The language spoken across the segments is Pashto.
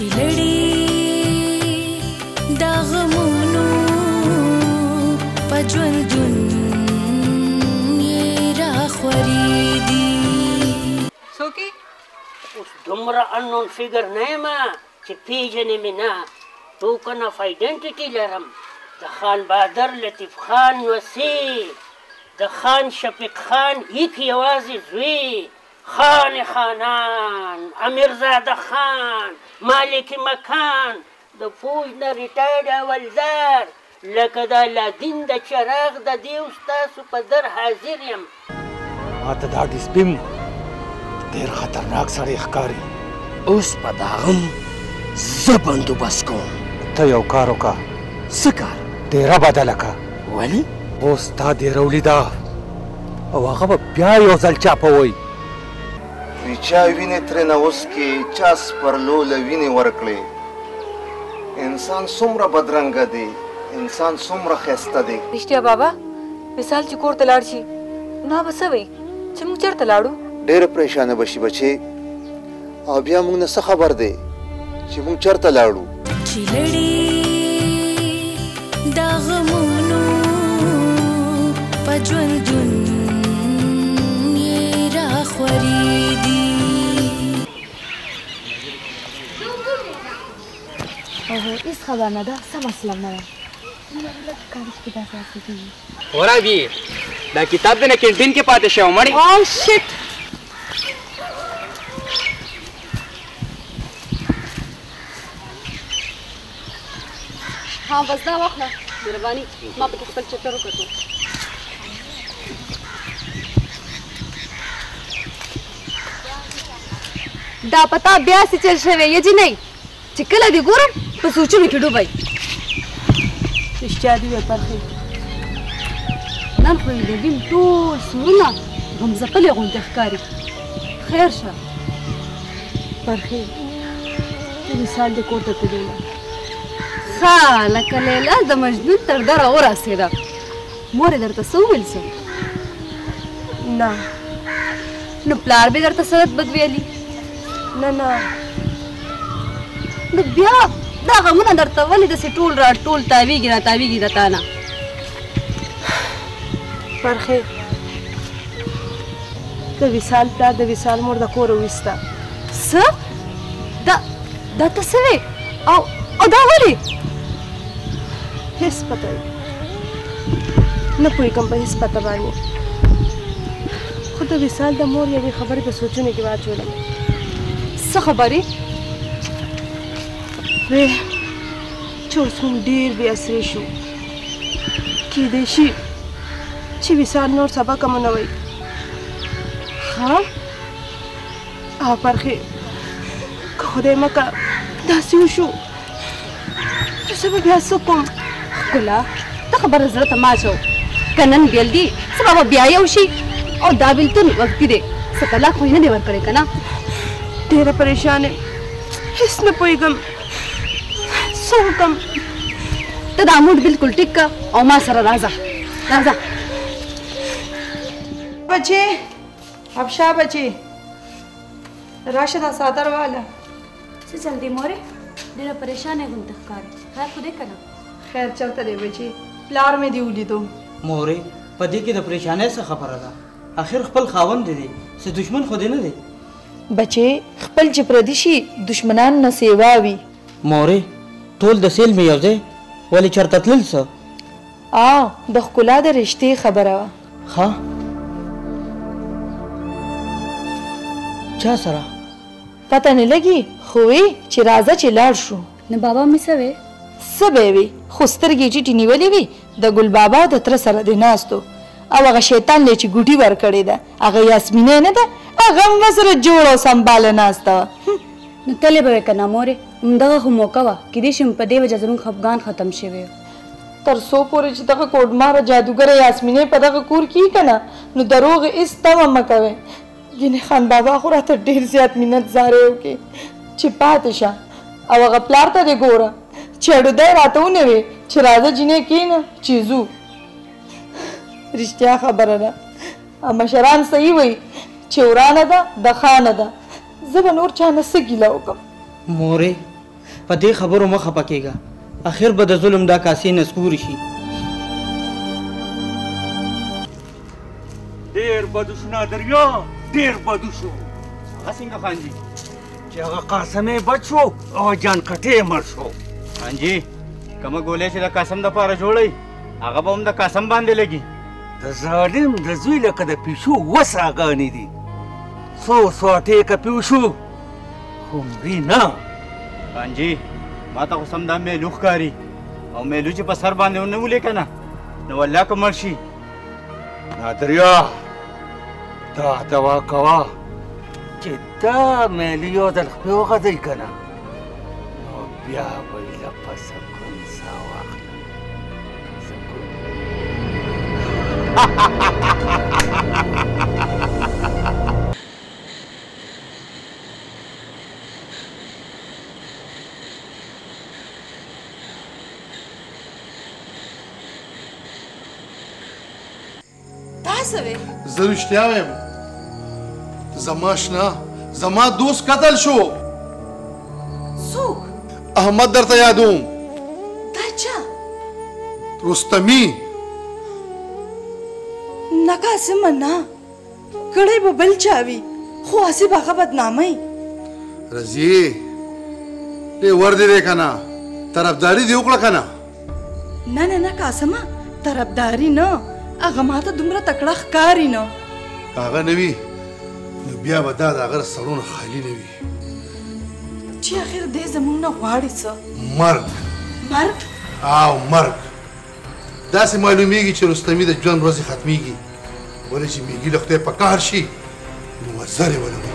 چې لړې د غمونو په ژوندون یې راخورې دي. څوک یې؟ اوس دومره انون فګر نه یم چې پېژنې مې نه. ټوکن اف آیډنټیټي لرم، د خان بهادر لطیف خان وسې، د خان شفیق خان هیڅ یوازې زوی، خان خانان، امیرزاده خان، مالک مکان، د فوج نه ریټایرډ حولدار، لکه د علاالدین د چراغ د دیو ستاسو په در حاضر یم. ماته دا ډسپین ډېر خطرناک سړی ښکاري. اوس به د هغه زه بندوبست کوم. ته یو کار وکړه. څه کار؟ ډېره بدله کړه. ولې؟ اوس تا ډېره ولیده او هغه به بیا یو ځل چاپوئ. وی چا وینې ترېنه وڅکې، چا سپرلو له وینې ورکړې. انسان څومره بدرنګه دی، انسان څومره ښایسته دی. رښتیا بابا، وصال چې کور ته لاړ شي نو به څه وایي چې موږ چېرته لاړو؟ ډېره پریشانه به شي بچې، او بیا موږ نه څه خبر دی چې موږ چېرته لاړو. چې لړې د غمونو په ژوندون یې راخورې دي. اوهو، هېڅ خبر نه ده، څه مسله نه ده. کالج کې داسې هسې کېږي. ورابي دا کتاب دې نه کینټین کې پاتې شوی مړې. او شټ، ها بس دا واخله، مهرباني. ما پکې خپل چپټر وکتو. دا پتا بیا څه چل شوی یې جینۍ چې کله دې ګورم په سوچونو کې ډوبی. رښتیا دې وې پرخې، نن خو یې د دین ټول سورونه غمځپلې غوندې ښکاري. خیر شه پرخې، د وصال دې کور ته تللې وه. ښه لکه لیلا د مجنون تر دره ورسېده. مور یې درته څه وویل؟ څه نه. نو پلار به درته څه بد ویلي؟ نه نه. نو بیا دا غمونه درته ولې داسې ټول را ټول تاویږي را تاویږي د تا نه؟ پرخې، د وصال پلار د وصال مور د کوره وویسته. څه؟ دا دا ته څه وې؟ او او دا ولې؟ هېڅ پته نه پوهېږم، په هېڅ پته باندې. خو د وصال د مور یوې خبرې په سوچونو کې واچولم. څه خبرې؟ وې چې اوس موږ ډېر بې اسرې شو، کېدای شي چې وصال نور سبق هم ونه وایي. ښه او پرخې، که خدای مه کړه داسې وشو نو زه به بیا څه کوم؟ ښکلا، ته خبره زړه ته مه اچوه. که نن بېل دي سبا به بیا یو شي، او دا بېلتون وختي دی، څه طلاق خو یې نه دی ورکړی که نه؟ ډېره پریشان یم، هېڅ نه پوهېږم څه وکړم. ته دا موډ بالکل ټیک که او ما سره راځه راځه. بچې، افشا بچې، راشه دا څادر واله. څه چل دی مورې؟ ډېره پریشانه غوندې ښکارې، خیر خو دی که نه؟ خیر چېرته دی بچې، پلار مې دې ولیدو. مورې، په دې کې د پریشانۍ څه خبره ده؟ اخر خپل خاوند دې دی، څه دښمن خو دې نه دی. بچې، خپل چې پردي شي دښمنان نه سیوا وي. مورې، ټول د سیل مې یو ځای ولې چېرته تلل څه؟ د ښکلا د رشتې خبره وه. ښه، چا سره؟ پته نه لګي، خو وی چې راځه چې لاړ شو. نو بابا مې څه وی؟ څه به وي، خو سترګې یې ټیټې نیولې وي، د ګل بابا د تره سره دی ناست و، او هغه شیطان له چې ګوډي ورکړې ده، هغه یاسمینه نه ده، هغه هم ورسره جوړه او سمباله ناسته وه. نو تلې به وې که نه مورې؟ همدغه خو موقع وه، کېدای شي په دې وجه زموږ خفګان ختم شوی. تر څو پورې چې دغه کوډماره جادوګره یاسمینې په دغه کور کې که نه، نو دروغ هېڅ تمه مه کوئ. ګینې خان بابا خو راته ډېر زیات منت زاری وکړي چې پاتې شه، او هغه پلار ته دې ګوره چې اړودی راته ونه وي چې راځه جینۍ کښېنه چې ځو. رښتیا خبره ده، مشران صحیح وایي چې ورانه ده د خانه ده. زه به نور چا نه څه ګیله وکړم؟ مورې، په دې خبرو مه خفه کېږه، اخر به د ظلم دا کاسې نسکورې شي. ډېر بد شو نادریا، ډېر بد شو. هغه څنګه خان جي؟ چې هغه قاسمې بچ شو او جان کټې مړ شو. خان جي کومه ګولۍ چې د قاسم دپاره جوړوي هغه به هم د قاسم باندې لګي. د ظالم د زوی لکه د پیشو اووه ساګانې دي، څو سواټې که پې وشو خو مري نه. خان جي ما ته خو سم دا میلو ښکاري، او میلو چې په سر باندې ونه ولې که نه نو والله که مړ شي. نادریا دا دوا کوه چې دا میلو یو ځل خپې وغځوي که نه نو بیا به یې له په سکون ساه واخلم. سکون. زه رښتیا وایم، زما شنه زما دوست قتل شو. څوک؟ احمد درته یادوم. دا چا؟ رستمي. نه قاسمه نه، کړی به بل چا وي، خو هسې به هغه بدناموي. رضیې دې ور دې دی که نه، طرفداري دې وکړه که نه؟ نه نه نه قاسمه، طرفداري نه، هغه ماته دومره تکړه ښکاري نه. که هغه نه وي نو بیا به دا د هغه سړونه خالي نه وي. چې اخر دی زموږ نه غواړي څه؟ مرګ. مرګ؟ او مرګ. داسې معلومیږي چې رستمي د ژوند ورځې ختمیږي، ولې چې میږي له خدای په قهر شي نو وزرې وله ورکړي.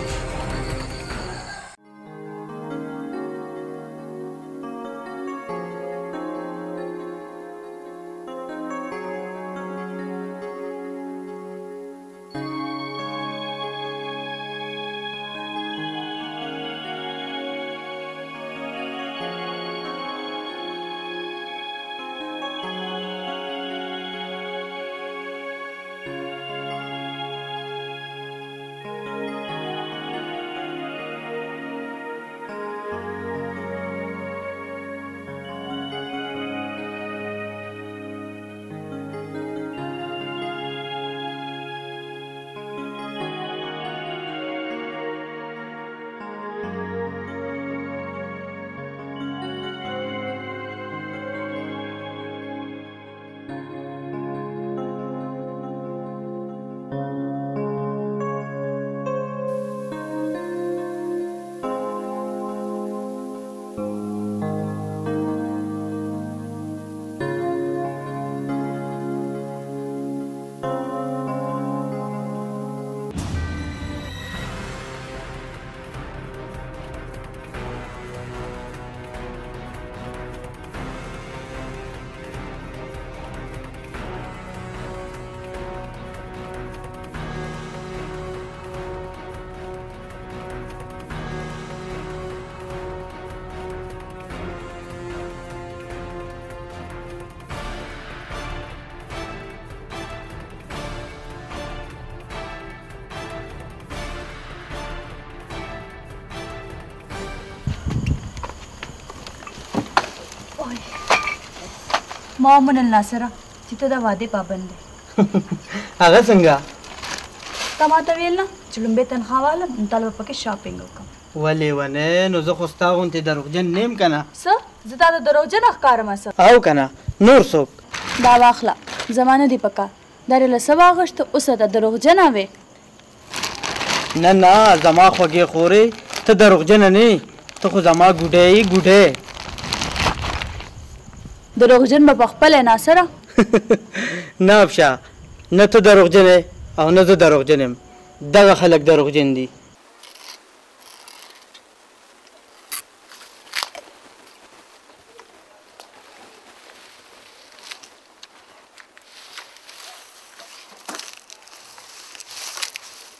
ما ومنل ناصره چې ته د وعدې پابند دی. هغه څنګه؟ تا ماته ویل نه چې لومبۍ تنخوا والم نو تا له به پکې شاپینګ وکړم. ولې ونه، نو زه خو ستا غوندې دروغجن نه یم که نه؟ څه؟ زه تا ته دروغجنه ښکارم څه؟ او که نه نور څوک؟ دا واخله، زما نه دی پکار. دا دې له څه واغوښته اوس راته دروغجنه وې. نه نه زما خوږې خورې، ته دروغجنه نه یې، ته خو زما ګوډی یې ګوډی. دروغجن به په خپله ناصره. نه افشا، نه ته دروغجن یې او نه زه دروغجن یم، دغه خلک دروغجن دي.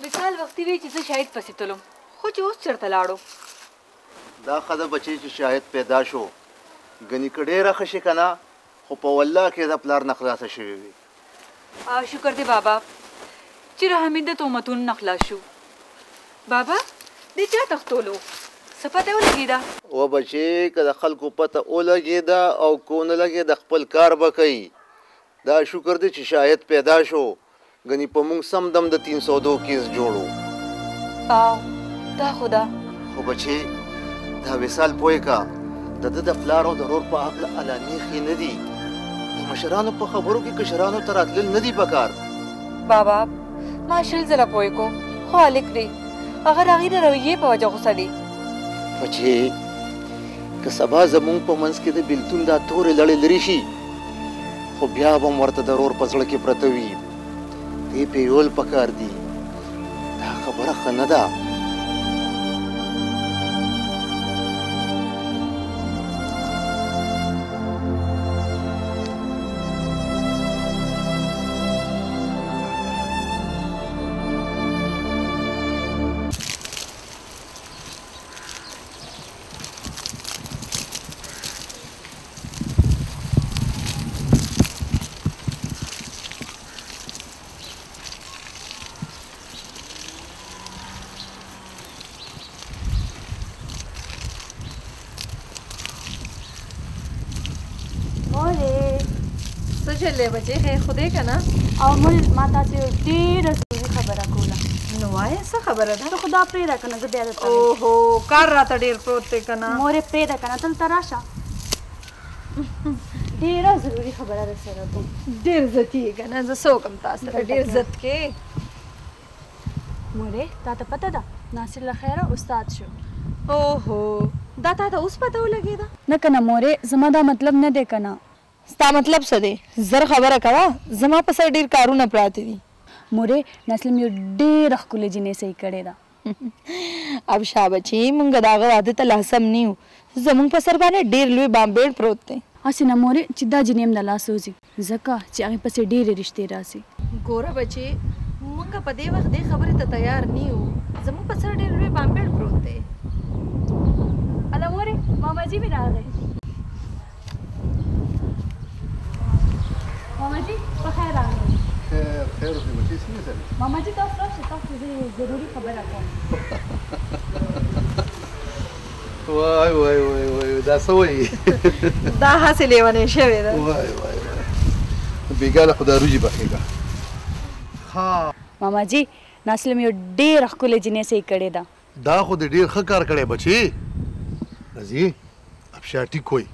وصال وختي وی چې زه شاهد پسې تلم، خو چې اوس چېرته لاړو؟ دا ښه ده بچی چې شاهد پیدا شو، ګنې که ډېره ښه شي که نه خو په والله کې د پلار نه خلاصه شوې وي. شکر دی بابا چې د حمید د تهمتونو نه خلاص شو. بابا دې چا تښتولو؟ څه پته ولګېده؟ و بچې، که د خلکو پته ولګېده او که ونه لګېده، خپل کار به کوي. دا شکر دی چې شاهد پیدا شو، ګنې په موږ سم دم د 302 کیس جوړو. او دا خو ده. خو بچې، دا وصال پوه که د ده د پلار او د ورور په هکله علانې ښې نه دي. د مشرانو په خبرو کې کشرانو ته راتلل نه دي پکار. بابا، ما 20 ځله پوه کو، خو هلک دی، هغه د هغې د رویې په وجه غوسه دی. بچې، که سبا زموږ په منځ کې د بېلتون دا تورې لړې لرې شي، خو بیا به هم ورته د ورور په زړه کې پرته وي. دې پیول پکار دي. دا خبره ښه نه ده. چلې بچې، خیر خو دی که نه؟ او مورې، ما تاسې یو ډېره ضروري خبره کوله. نو وایه، څه خبره ده؟ ته خو دا پرېږده که نه، زه بیا درته وایم. اوهو، کار راته ډېر پروت دی که نه. مورې پرېږده که نه، دلته راشه، ډېره ضروري خبره در سره کوم. ډېر عزتي یې که نه، زه څه وکړم تا سره، ډېر عزت کې. مورې، تا ته پته ده ناصر له خیره استاد شو. اوهو، دا تا ته اوس پته ولګېده؟ نه که نه مورې، زما دا مطلب نه دی که نه. ستا مطلب څه دی؟ زر خبره کوه، زما په سر ډېر کارونه پراته دي. مورې، ناصر مې یو ډېره ښکلې جینۍ صحیح کړې ده. ابشا بچې، مونږ د هغه واده ته لا سم نه یو، زمونږ په سر باندې ډېر لوی بامبېړ پروت دی. هسې نه مورې چې دا جینۍ هم د لاسه وځي، ځکه چې هغې پسې ډېرې رشتې راځي. ګوره بچې، مونږ په دې وخت دې خبرې ته تیار نه یو، زمونږ په سر ډېر لوی بامبېړ پروت دی. هله مورې، ماماجي مې راغی. ماماجي، په خیر راغلی. خیر خیر اوسې بچې، څنګه سره؟ ماماجي، تاسو راشئ، تاسو زه یو ضروري خبره کوم. وای وای وای وای، دا څه وایي؟ دا هسې لیونۍ شوې ده. وای وای وای، بېګا له خو دا روجي پخېږه. ښه ماماجي، ناصر مې یو ډېره ښکلې جینۍ صحیح کړې ده. دا خو دې ډېر ښه کار کړی بچې. رضي، ابشا ټیک وایي،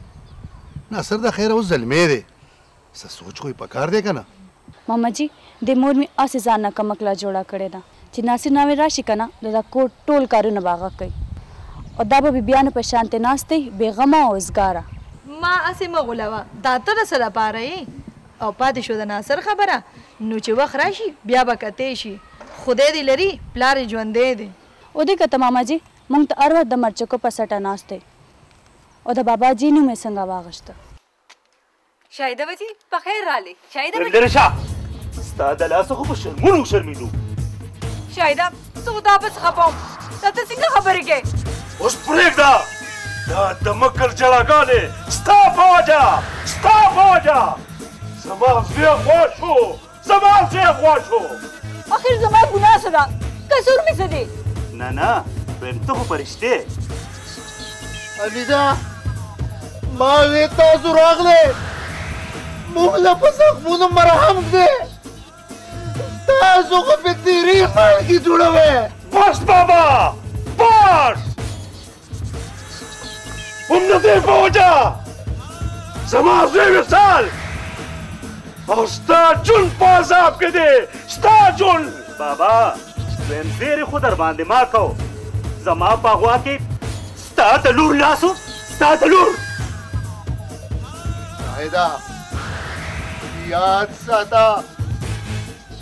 ناصر د خیره اوس زلمی دی، څه سوچ خو یې پکار دی که نه؟ ماماجي، د مور مې هسې ځان نه کمکله جوړه کړې ده چې ناصر ناوې راشي که نه، د دا کور ټول کارونه به هغه کوي، او دا به بیبیانو په شان ته ناست دی، بېغمه او وزګاره. ما هسې مه غولوه، دا ته د څه لپاره یې؟ او پاتې شو د ناصر خبره، نو چې وخت راشي بیا به کتی شي. خدای دې لري، پلار یې ژوندی دی. ودې کته ماماجي، موږ ته هر وخت د مرچکو په سټه ناست دی، او د بابا جي نوم یې څنګه واغېسته. شاهده بچي، په خیر راغلې. شاهده بچي، لرې شه، ستا د لاسه خو په شرمونو وشرمېدو. شاهده، زه خو تا پسې خفه وم، دا ته څنګه خبرې کوې؟ اوس پرېږده دا د مکر جړاګانې، ستا په وجه، ستا په وجه زما زوی غوا شو، زما زوی غوا شو. اخر زما ګناه څه ده؟ قصور مې څه دی؟ نه نه، ویم ته خو فرشتې. حمیده، ما وې تاسو راغلې، موږ له په زخمونو مرهم ږدې، تاسو خو په تیرې مالګې جوړوئ. بس بابا، بس، هم د دې په وجه زما زوی وصال او ستا ژوند په عذاب کې دی، ستا ژوند. بابا، دویم زیری خو در باندې ما کو، زما په غوا کې ستا د لور لاسو، ستا د لور. شاهده، یاد ساته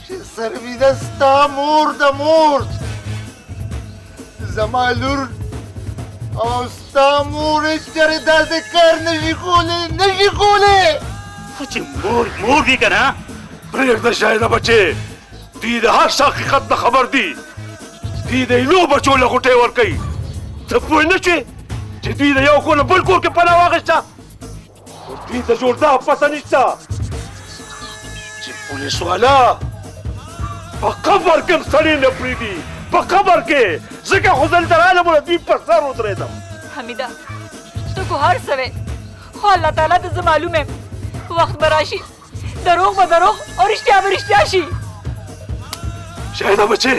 چې سرویده ستا مور د مور، زما لور او ستا مور هېڅ چېرې داسې کار نه شي کولی، نه شي کولی. خو چې مور مور وي که نه؟ پرېږده شاهده بچې، دوی د هر څه حقیقت نه خبر دي، دوی د ایلو بچو له غوټۍ ورکوي. ته پوه نه شوې چې دوی د یو کور نه بل کور کې پناه واخیسته؟ دوی ته جوړ دا پته نشته چې پولیس والا په قبر کې هم سړی نه پرېږدي، په قبر کې ځکه خو دلته رالم او د دوی پر سر ودرېدم. حمیده ته خو هر څه وې، خو الله تعالی ته زه معلوم یم. وخت به راشي، دروغ به دروغ او رښتیا به رښتیا شي. شاهده بچې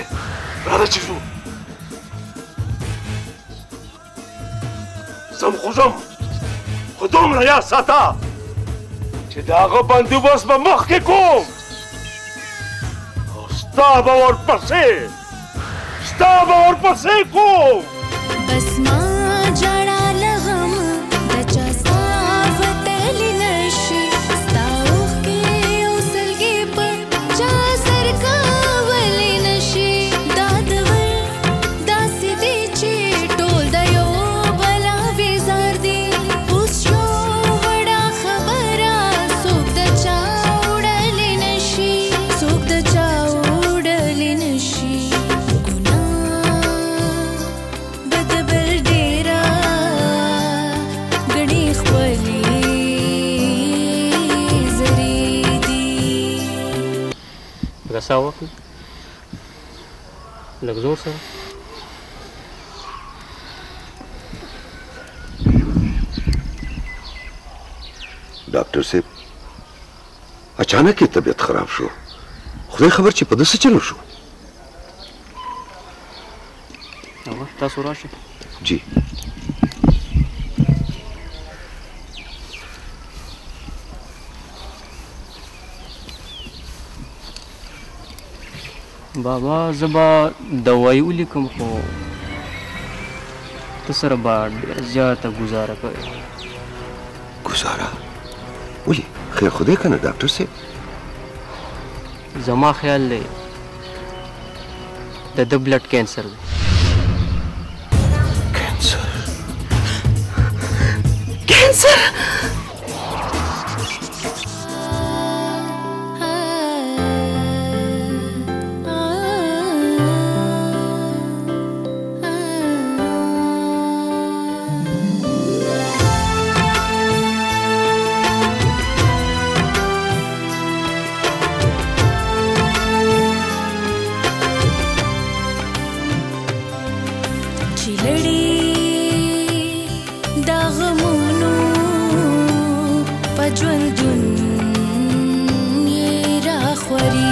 راځه چې ځو. ځم خو ځم، خو دومره یاد ساته چې د هغه بندوبست به مخکې کوم او ستا به ورپسې، ستا به ورپسې کوم. بس ما ژړا له غمه د چا ساه وتلی نه شي، ستا اوښکې او سلګۍ په چا سر کولی نه شي. دا دور داسې دی چې ټول د یو بل اویزار دي. اوس یو وړه خبره څوک د چا وړلی نه شي، څوک د چا وړلی نه شي. ګناه به د بل ډېره ګڼي خپلې زرې دي. لږه ساه واخله، لږ زور سره. ډاکټر صاحب اچانک یې طبیعت خراب شو، خدای خبر چې په ده څه چلو شو. تاسو راشئ. جی بابا زه به دوایي ولیکم، خو ته سره به ډېره زیاته ګزاره کوې. ګزاره ولې؟ خیر خو دی که نه ډاکټر صاحب؟ زما خیال دی د ده بلډ کینسر دی. کینسر؟ کینسر؟ چې لړې د غمونو په ژوندون یې راخورې.